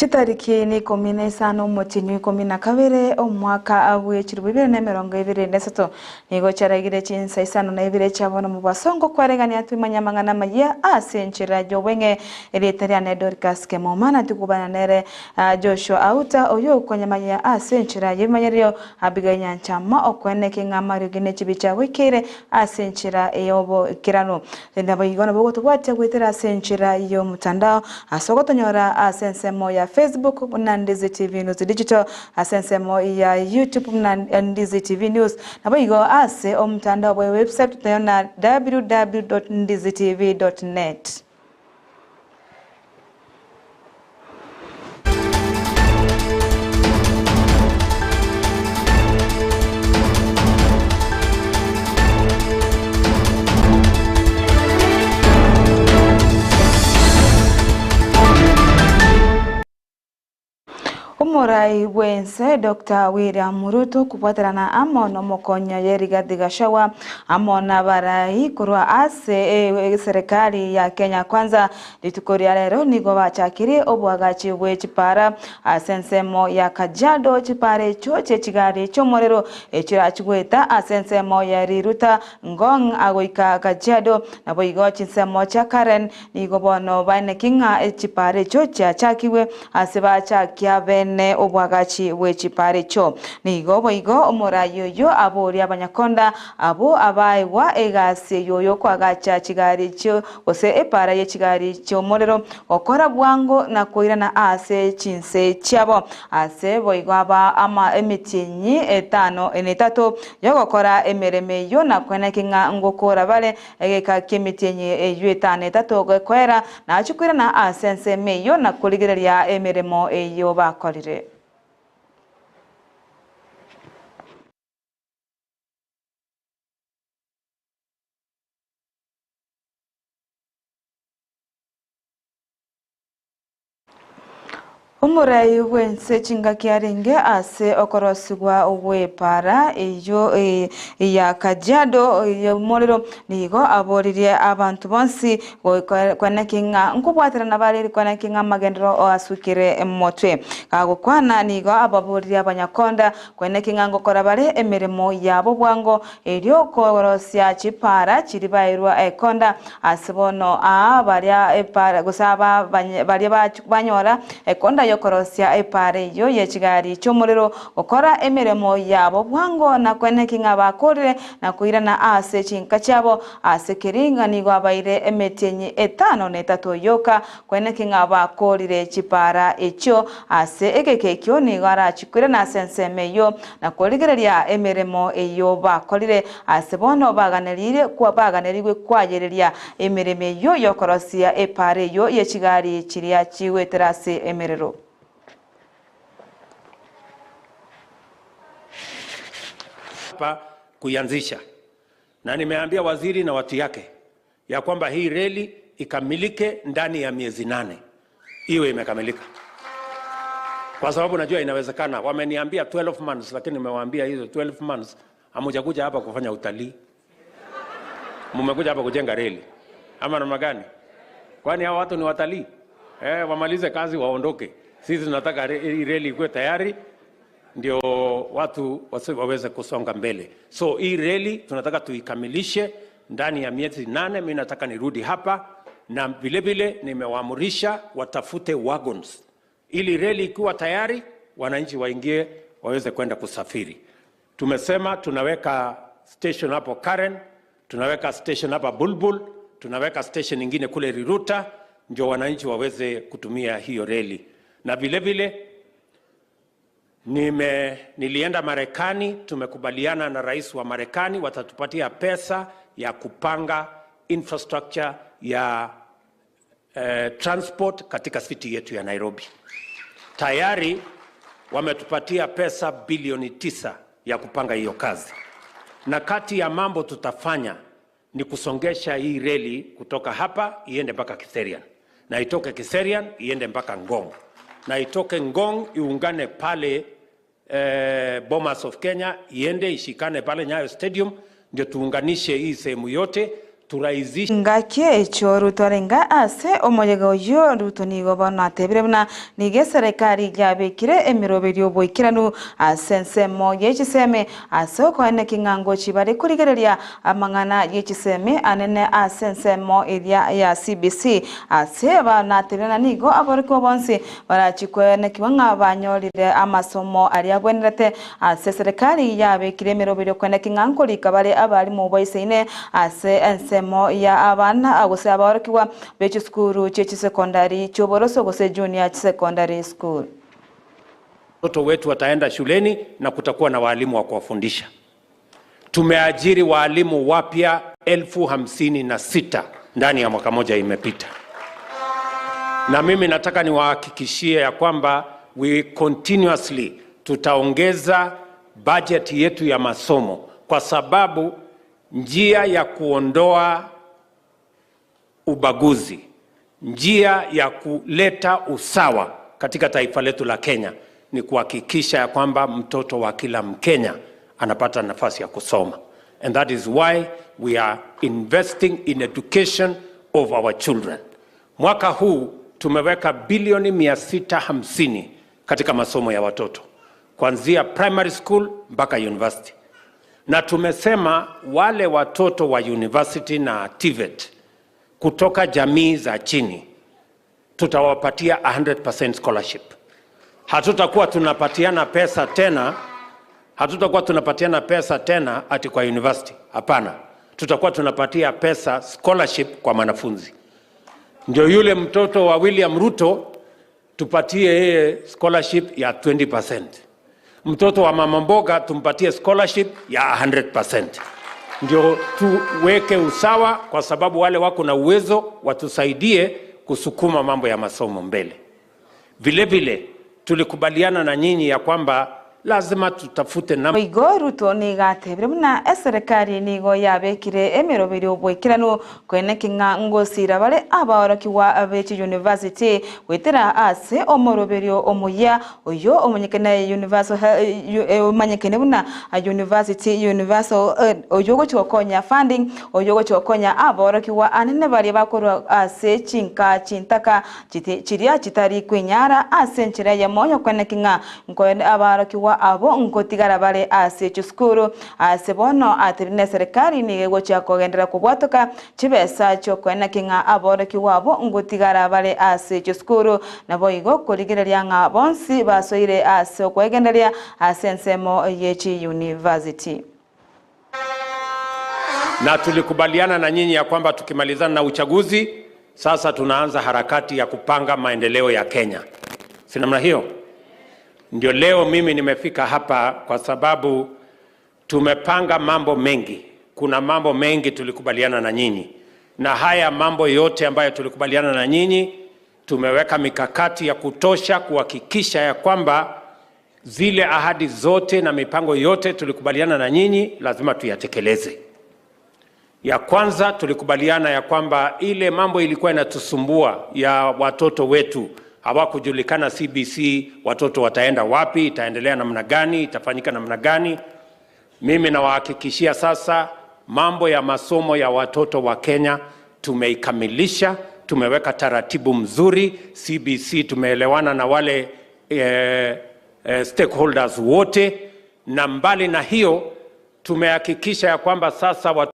Chitariki n'ikomi na isano omotienyi o ikomi na kabere omwaka bwe chilifu ibere na emerongo ebere na esato, nigo chiaragire chinsa isano na ibere chia bono mobaso ngokwaregania twimanye amang'ana amayia ase enchera y'obweng'e. Erieta riane Dorcas Kemuma, na tikobana nere Joshua Auta, oyio okonyamanyia ase enchera y'ebimanyererio Abigail Nyanchama, okoeneke ng'a amariogi ne chibi chiagoikeire ase enchera y'oboikeranu. Naboigo nabo ogotobwatia goetera ase enchera y'omotandao ase ogotonyora ase ensemo ya Facebook buna Ndizi TV News Digital, ase ensemo ya YouTube buna Ndizi TV News, naboigo ase omotandao bwe website totonyora na www.ndizitv.net. Omorai bw'ense Doctor William Ruto kobwaterana amo nomokonyi oye Rigathi Gachagua amo nabarai korwa ase eserekari ya Kenya Kwanza rituko ria rero nigo bachakirie oboagachi bwe chipara ase ensemo ya Kajiado chipara echio chie chigari chi'omorero echirachie goeta ase ensemo ya Riruta Ngong agoika Kajiado naboigo chinsemo chia Karen Nigo bono baeneki ng'a chipara echio chiachakigwe ase bachakia bene obwagachi bwe chipara echio. Nigo boigo omoraai oyio aborie abanyakonda abwo abaegwa egasi eyio y'okoagacha chigari echio gose epara ye chigari chi'omorero gokora bwango na koirana ase chinse chiabo. Ase boigo aba ama emetienyi etano na etato y'ogokora emeremo eyio na koeneki ng'a ngokora bare Egeka ki'emetienyi eyio etano etato gekoera, nachie koirana ase ensemo eyio na korigereria emeremo eyio bakorire. Omorai bw'ense chingaki arenge ase okorosigwa gw'epaara eyio ya Kajiado y'omorero nigo aboririe abanto bonsi kweneki ng'a nkobwaterana bare kweneki ng'a amagenderero asukire motwe. Gagokwana nigo ababoririe abanyakonda kweneki ng'a ngokora bare emeremo yabo bwango erio korosia chipaara chiria bairwa ekonda Ase bono aa baria epaara, gose aba baria banyora ekonda y'okorosia epaara eyio ye chigari chi'omorero, gokora emeremo yabo bwango na kweneki ng'a bakoorire na koirana ase chinka chiabo, ase keri ng'a nigo abaire emetienyi etano na etato yoka, kweneki ng'a bakoorire chipaara echio. Ase egeka ekio nigo arachie koirana ase ensemo eyio, na korigereria emeremo eyio bakorire, ase bono baganerire baganerigwe kwayereria emeremo eyio y'okorosia epaara eyio ye chigari chiria chigoetera ase emerero. Hapa kuianzisha na nimeambia waziri na watu yake ya kwamba hii reli ikamilike ndani ya miezi nane iwe imekamilika, kwa sababu najua inawezekana. Wameniambia 12 months, lakini nimewaambia hizo 12 months hamujakuja hapa kufanya utalii, mmekuja hapa kujenga reli ama namna gani? Kwani hao watu ni watalii? Eh, wamalize kazi waondoke. Sisi tunataka hii reli ikuwe tayari ndio watu waweze kusonga mbele. So hii reli tunataka tuikamilishe ndani ya miezi nane. Mimi nataka nirudi hapa na vile vile nimewaamurisha watafute wagons ili reli ikiwa tayari wananchi waingie waweze kwenda kusafiri. Tumesema tunaweka station hapo Karen, tunaweka station hapa Bulbul, tunaweka station ingine kule Riruta, ndio wananchi waweze kutumia hiyo reli. Na vile vile nime, nilienda Marekani, tumekubaliana na rais wa Marekani watatupatia pesa ya kupanga infrastructure ya eh, transport katika city yetu ya Nairobi. Tayari wametupatia pesa bilioni tisa ya kupanga hiyo kazi, na kati ya mambo tutafanya ni kusongesha hii reli kutoka hapa iende mpaka Kiserian na itoke Kiserian iende mpaka Ngong na itoke Ngong iungane pale eh, Bomas of Kenya iende ishikane pale Nyayo Stadium, ndio tuunganishe hii sehemu yote, Turahisishe. Ngaki echio Ruto arenge ase omoyega oyio, Ruto nigo bono atebire buna nigo eserekari yabekire emeroberio y'oboikeranu ase ensemo ye chisemi ase okoeneki ng'a ngochi bare korigereria amang'ana ye chisemi anene ase ensemo eria ya CBC. Ase bono atebire ng'a nigo aborokigwa bonsi barachi koenekigwa ng'a banyorire amasomo aria agwenerete Ase eserekari yabekire emeroberio kweneki ng'a nkorika bare abalimu baisaine ase ensemo ya abana gose abaorokigwa be chisukuru chie chisekondari chi'oboroso gose junior secondary school. Watoto wetu wataenda shuleni na kutakuwa na waalimu wa kuwafundisha. Tumeajiri waalimu wapya 56,000 ndani ya mwaka moja imepita, na mimi nataka niwahakikishie ya kwamba we continuously tutaongeza budget yetu ya masomo, kwa sababu njia ya kuondoa ubaguzi, njia ya kuleta usawa katika taifa letu la Kenya ni kuhakikisha ya kwamba mtoto wa kila Mkenya anapata nafasi ya kusoma. And that is why we are investing in education of our children. Mwaka huu tumeweka bilioni 650 katika masomo ya watoto kuanzia primary school mpaka university, na tumesema wale watoto wa university na TVET kutoka jamii za chini tutawapatia 100% scholarship. Hatutakuwa tunapatiana pesa tena, hatutakuwa tunapatiana pesa tena ati kwa university. Hapana, tutakuwa tunapatia pesa scholarship kwa mwanafunzi. Ndio yule mtoto wa William Ruto tupatie yeye scholarship ya 20%. Mtoto wa mama mboga tumpatie scholarship ya 100%. Ndio tuweke usawa, kwa sababu wale wako na uwezo watusaidie kusukuma mambo ya masomo mbele. Vile vile tulikubaliana na nyinyi ya kwamba lazima tutafute namna Boigo Ruto nigo atebire buna eserekari nigo yabekire emeroberio oboikeranu koeneki ng'a ngosira bare abaorokigwa be chiuniversity goetera ase omoroberio omuya oyo omonyekene universal omanyekene buna university universal oyo ogochi gokonya funding oyo ogochi gokonya abaorokigwa anene baria bakorwa ase chinka chintaka chiria chitari kwenyara ase enchera eyemo yokoeneki ng'a nkoe abaorokigwa abo nkotigara bare ase chisukuru ase bono atebire na eserekari nigo egochia kogenderera kobwatoka chibesa chiokoeneki ng'a abaorokigwa abo ngotigara bare ase chisukuru naboigo korigereria ng'a bonsi basoire ase okwegendereria ase ensemo ye chiuniversity. Na tulikubaliana na nyinyi ya kwamba tukimalizana na uchaguzi sasa tunaanza harakati ya kupanga maendeleo ya Kenya, si namna hiyo? Ndio leo mimi nimefika hapa kwa sababu tumepanga mambo mengi. Kuna mambo mengi tulikubaliana na nyinyi, na haya mambo yote ambayo tulikubaliana na nyinyi tumeweka mikakati ya kutosha kuhakikisha ya kwamba zile ahadi zote na mipango yote tulikubaliana na nyinyi lazima tuyatekeleze. Ya kwanza tulikubaliana ya kwamba ile mambo ilikuwa inatusumbua ya watoto wetu hawakujulikana CBC, watoto wataenda wapi, itaendelea namna gani, itafanyika namna gani. Mimi nawahakikishia sasa mambo ya masomo ya watoto wa Kenya tumeikamilisha, tumeweka taratibu mzuri. CBC tumeelewana na wale stakeholders wote, na mbali na hiyo tumehakikisha ya kwamba sasa watu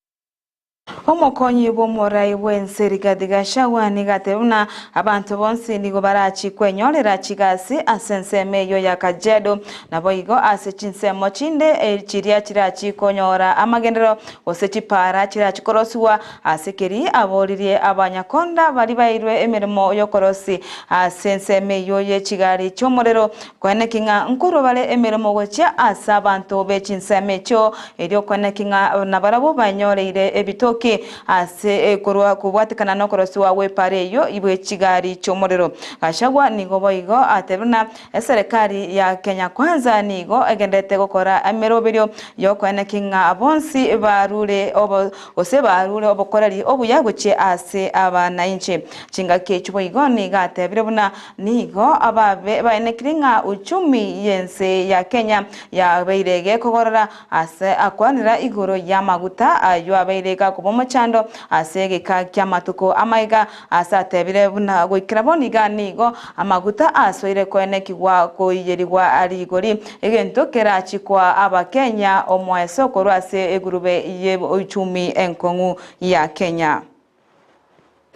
Omokonyi bw'omorai bw'ense Rigathi Gachagua nigo atebire buna abanto bonsi nigo barachi kwenyorera chigasi ase ensemo eyio ya Kajiado naboigo ase chinsemo chinde chiria chirachi konyora amagenderero gose chipara chirachi korosiwa ase keri aboririe abanyakonda bari bairwe emeremo yokorosi ase ensemo eyio ye chigari chi'omorero koeneki ng'a nkorwa bare emeremo gochia ase abanto be chinsemo echio erio koeneki ng'a nabarabwo banyoreire ebitoki ase korwa kobwatekana nokorosiwa gw'epara eyio bwe chigari chi'omorero. Gachagua nigo boigo atebire buna eserekari ya Kenya Kwanza nigo egenderete gokora emeroberio yokoeneki ng'a bonsi barure obo gose barure obokoreri obuya gochia ase abanainchi. Chingaki echio boigo nigo atebire buna nigo ababe baenekire ng'a uchumi y'ense ya Kenya yabeire gekogorora ase akwanera igoro y'amaguta ayio abeire gakobwa. koba omochando ase egeka ki'amatuko amaiga ase atebire buna goikera bono iga nigo amaguta asoire koenekigwa koiyerigwa rigori, egento kerachie koa Abakenya omoeso korwa ase egurube y'euchumi enkong'u ya Kenya.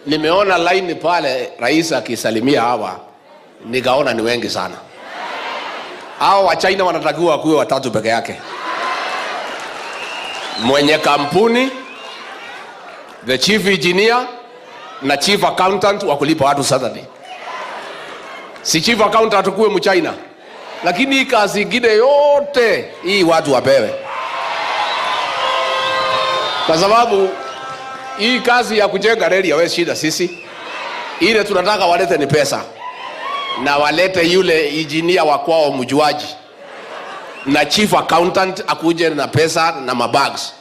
Nimeona laini pale rais akisalimia hawa, nikaona ni wengi sana. Hao wa China wanatakiwa wakuwe watatu peke yake, mwenye kampuni, the chief engineer na chief accountant wa kulipa watu Saturday. Si chief accountant kuwe mchina, lakini hii kazi ingine yote hii watu wapewe, kwa sababu hii kazi ya kujenga reli hawezi shida sisi. Ile tunataka walete ni pesa, na walete yule injinia wa kwao mjuaji, na chief accountant akuje na pesa na mabags.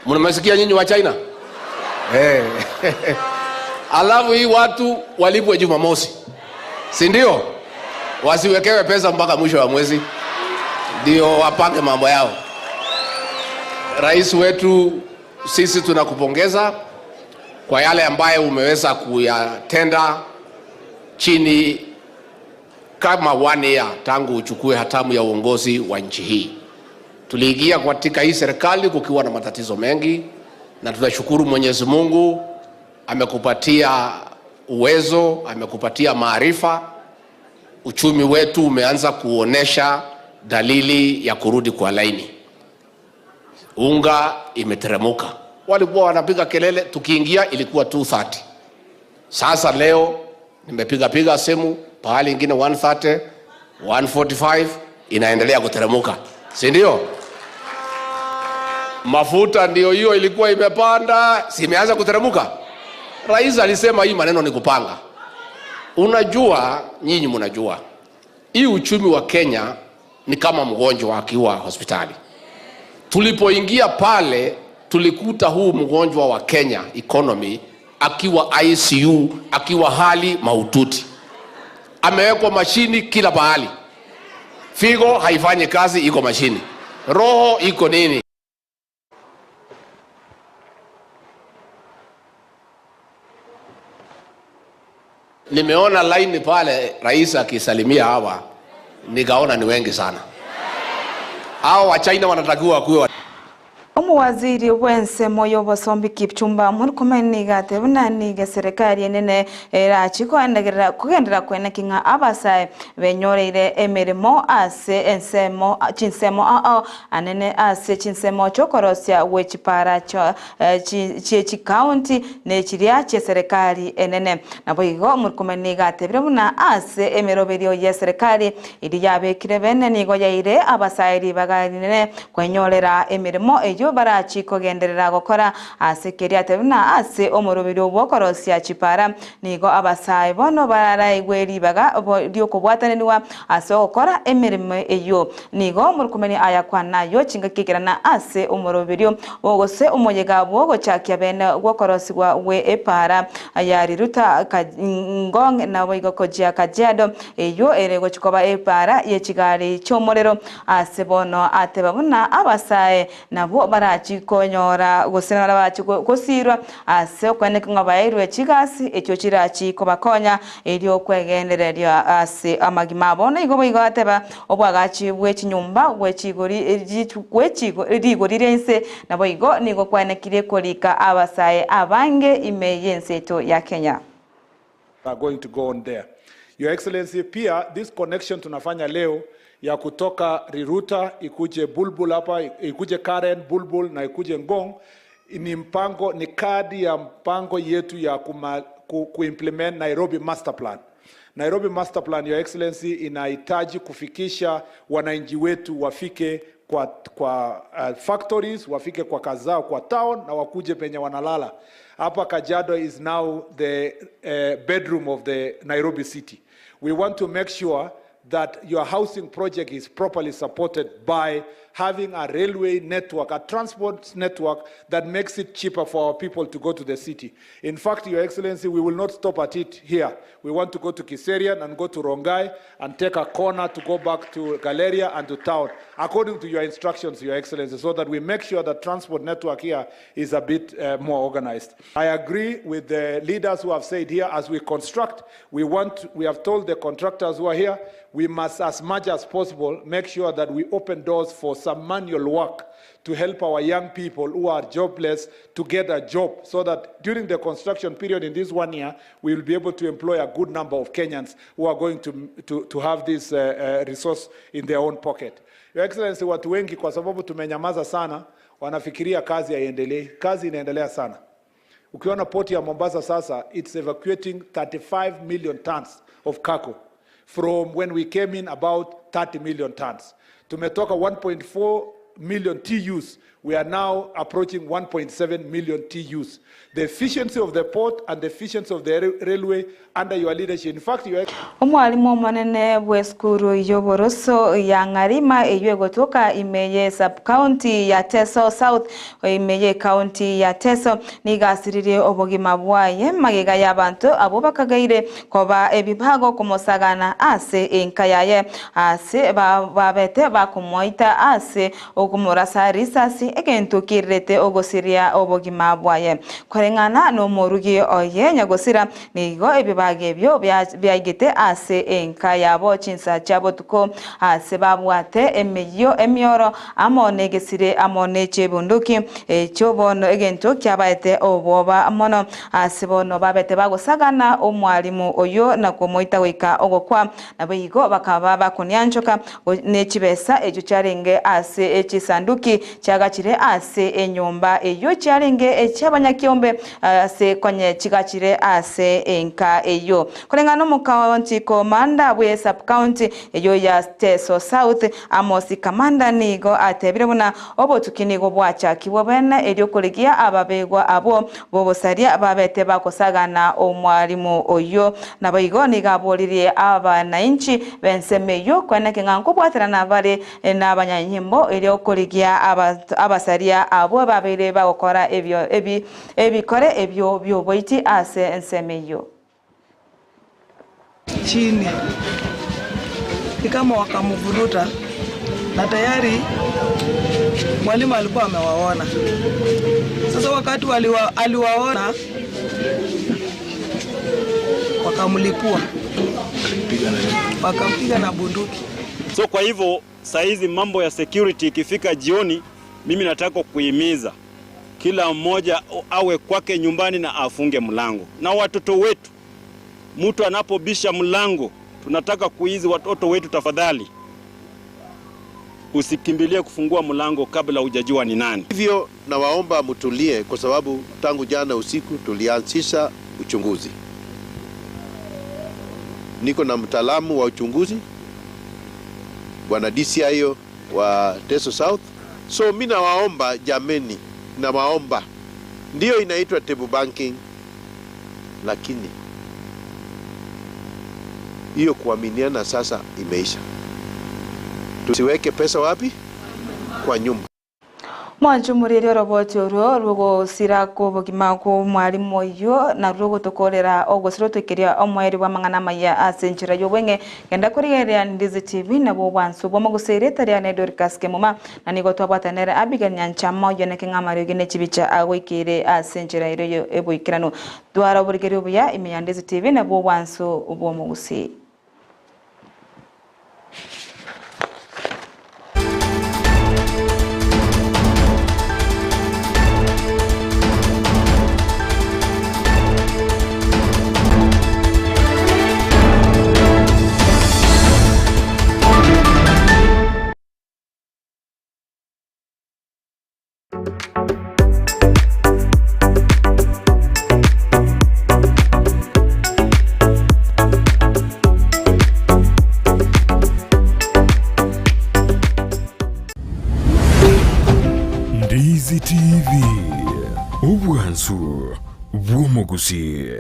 Mnamesikia nyinyi wa China? Hey. Alafu hii watu walipwe Jumamosi, si ndio? Wasiwekewe pesa mpaka mwisho wa mwezi, ndio wapange mambo yao. Rais wetu, sisi tunakupongeza kwa yale ambayo umeweza kuyatenda chini kama one year tangu uchukue hatamu ya uongozi wa nchi hii. Tuliingia katika hii serikali kukiwa na matatizo mengi, na tunashukuru Mwenyezi Mungu amekupatia uwezo, amekupatia maarifa. Uchumi wetu umeanza kuonesha dalili ya kurudi kwa laini. Unga imeteremuka, walikuwa wanapiga kelele, tukiingia ilikuwa 230. Sasa leo nimepiga piga simu pahali ingine 130, 145 inaendelea kuteremuka, si ndio? Mafuta ndio hiyo ilikuwa imepanda, si imeanza kuteremuka. Rais alisema hii maneno ni kupanga. Unajua, nyinyi mnajua hii uchumi wa Kenya ni kama mgonjwa akiwa hospitali. Tulipoingia pale tulikuta huu mgonjwa wa Kenya economy akiwa ICU, akiwa hali mahututi, amewekwa mashini kila pahali, figo haifanyi kazi, iko mashini, roho iko nini. Nimeona laini pale rais akisalimia hawa, nikaona ni wengi sana. Hao wa China wanatakiwa wakuwe Omowaziri bw'ensemo y'obosombi Kipchumba Murkomen nigo ateba buna nigo eserekari enene erachi koendegerera kogenderera koeneki ng'a abasae benyoreire emeremo ase ensemo chinsemo ao anene ase chinsemo chiokorosia gwe chipara chie chikaunti ne chiria chie eserekari enene. Naboigo Murkomen nigo atebire buna ase emeroberio ya eserekari eria yabekire bene nigo yaire abasae ribaga rinene kwenyorera emeremo eywo barachi kogenderera gokora ase keria atebire buna ase omoroberio bwokorosia chipara nigo abasae bono bararaigwe ribaga riokobwatananiwa ase ogokora emeremo eywo. Nigo Murkomen ayakwana aywo chingaki ekerana ase omoroberio gose omoyega bwogochakia bene gwokorosigwa gwe epara ya Riruta Ngong naboigo kojia Kajiado eywo ere gochikoba epara yechigari chiomorero ase bono ateba buna abasae nabo barachi konyora gose barachi gosirwa ase okweneka ng'a bairwe chigasi echio chirachi kobakonya erio kwegendereria ase amagima abo. Nigo boigo ateba obwagachi bwe chinyomba bwe chigori bwe rigori ria inse naboigo nigo kwenekire korika abasae abange ime y'ense eto ya Kenya. Are going to go on there. Your Excellency, pia this connection tunafanya leo ya kutoka Riruta ikuje Bulbul hapa, ikuje Karen, Bulbul na ikuje Ngong ni mpango, ni kadi ya mpango yetu ya kuimplement Nairobi Master Plan. Nairobi Master Plan, Your Excellency, inahitaji kufikisha wananchi wetu wafike kwa factories, wafike kwa kazi zao kwa town na wakuje penye wanalala. Hapa Kajiado is now the bedroom of the Nairobi city. We want to make sure that your housing project is properly supported by having a railway network, a transport network that makes it cheaper for our people to go to the city. In fact, Your Excellency, we will not stop at it here. We want to go to Kiserian and go to Rongai and take a corner to go back to Galeria and to town, according to your instructions, Your Excellency, so that we make sure that transport network here is a bit more organized. I agree with the leaders who have said here, as we construct, we have told the contractors who are here, we must, as much as possible, make sure that we open doors for some manual work to help our young people who are jobless to get a job, so that during the construction period in this 1 year, we will be able to employ a good number of Kenyans who are going to have this resource in their own pocket. Your Excellency, watu wengi kwa sababu tumenyamaza sana, wanafikiria kazi haiendelei. Kazi inaendelea sana. Ukiona port ya Mombasa sasa, it's evacuating 35 million tons of cargo from when we came in about 30 million tons. Tumetoka 1.4 million TUs. We are now approaching 1.7 million TUs. The efficiency of the port and the efficiency of the railway under your leadership. In fact, you are Omwalimu omonene bw'esukuru y'oboroso ya Ng'arima eywo egotoka ime ye sub-county ya Teso South ime ye county ya Teso nigasiririe obogima bwaye magega y'abanto abo bakagaire koba ebibago komosagana ase enka yaye ase babete bakomoita ase okomorasa risasi egento kirete ogosiria obogima bwaye koreng'ana n'omorugi oye nyagosira nigo ebibago ebyo byaigete ase enka yabo chinsa chiabotuko ase babwate emeyio emioro amo negesire amo nechebunduki ekyo bono egento kiabaete obwoba mono ase bono babete bagosagana omwalimu oyo na komoita goika ogokwa nabo igo bakaba bakonianchoka nechibesa ekyo kyarenge ase echisanduki kyagachire ase enyomba eyo kyarenge eky'abanyakiombe ase konye chigachire ase enka eyo koreng'ana omokaunti komanda bwe sub-county eyo ya Teso South Amos Kamanda nigo atebire buna obotuki nigo bwachakibwa bene erio korigia ababegwa abo bobosaria babete bakosagana omwalimu oyo nabo igo nigo aboririe abananchi benseme eyo kweneke ng'a nkobwaterana bare n'abanyanyimbo erio korigia abasaria abo babeire bagokora ebyo ebikore ebyo byoboiti ase enseme eyo. Chini ni kama wakamvuruta na tayari mwalimu alikuwa amewaona. Sasa wakati aliwaona wakamlipua, wakampiga na bunduki. So kwa hivyo saizi mambo ya security ikifika jioni, mimi nataka kuhimiza kila mmoja awe kwake nyumbani na afunge mlango. Na watoto wetu, mtu anapobisha mlango, tunataka kuizi watoto wetu, tafadhali usikimbilie kufungua mlango kabla hujajua ni nani. Hivyo nawaomba mtulie, kwa sababu tangu jana usiku tulianzisha uchunguzi. Niko na mtaalamu wa uchunguzi, Bwana DCIO wa Teso South. So mimi nawaomba jameni, nawaomba, ndio inaitwa table banking, lakini hiyo kuaminiana sasa imeisha. Tusiweke pesa wapi? Kwa nyumba. Mwanchumurire oroboti orwo rugosira kobogima ko mwalimu oyo na rugotokorera ogosira otwekeria omweri bwa mang'ana maya ase enchera y'obweng'e genda korigereria Ndizi TV nabo obwansu bw'omogusere etaria ne Dorcas Kemuma na nigo twabwatanere Abigail Nyanchama oyo neke ng'amario gene chibicha agoikere ase enchera ero eboikerano twara oborigeri obuya ime ya Ndizi TV nabo obwansu bw'omogusii. Ndizi TV, obwansu bw'omogusi.